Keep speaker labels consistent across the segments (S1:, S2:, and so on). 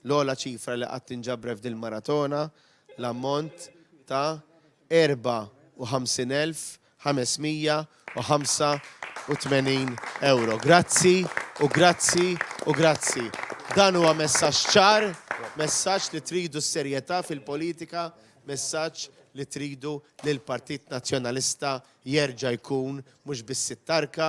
S1: L-ogħla ċifra li qatt inġabret f'dil-maratona, l-ammont ta' 54,585 ewro. Grazzi u grazzi u grazzi. Dan huwa messaġġ ċar, messaġġ li tridu s-serjetà fil-politika, messaġġ li tridu li l-Partit Nazzjonalista jerġa' jkun mhux biss it-tarka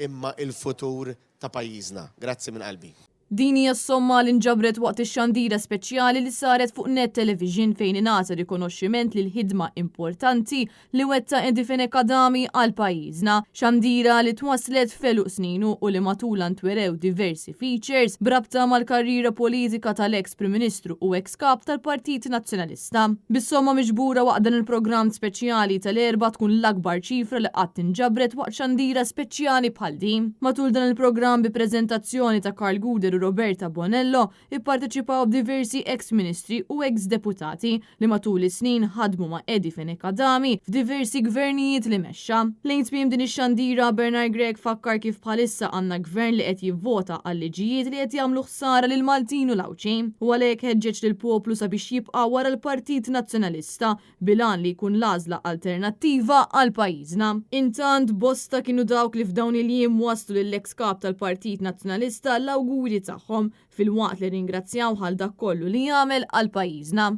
S1: imma il-futur ta' pajjiżna. Grazzi minn qalbi.
S2: Din hija s-somma li nġabret waqt ix-xandira speċjali li saret fuq Net Television fejn ingħata rikonoxximent lill-ħidma importanti li wettaq Eddie Fenech Adami għal pajjiżna. Xandira li twasslet f'għeluq sninu u li matulha ntwerew diversi features b'rabta mal-karriera politika tal-eks Prim Ministru u eks Kap tal-Partit Nazzjonalista. Bis-somma miġbura waqt dan il-programm speċjali tal-Erbgħa tkun l-akbar ċifra li qatt inġabret waqt xandira speċjali bħal din. Matul dan il-programm bi preżentazzjoni ta' Karl Gouder u Roberta Bonello ipparteċipaw diversi eks Ministri u eks Deputati li matul is-snin ħadmu ma' Eddie Fenech Adami f'diversi gvernijiet li mexxa. Lejn tmiem din ix-xandira, Bernard Grech fakkar kif bħalissa għandna gvern li qed jivvota għal liġijiet li qed jagħmlu ħsara lill-Maltin u l-Għawdxin u għalhekk ħeġġeġ lill-poplu sabiex jibqa' wara l-Partit Nazzjonalista bil-għan li jkun l-għażla alternattiva għal pajjiżna. Intant, bosta kienu dawk li f'dawn il-jiem wasslu lill-eks Kap tal-Partit Nazzjonalista l-awguri tagħhom filwaqt li rringrazzjawh għal dak kollu li għamel għal pajjiżna.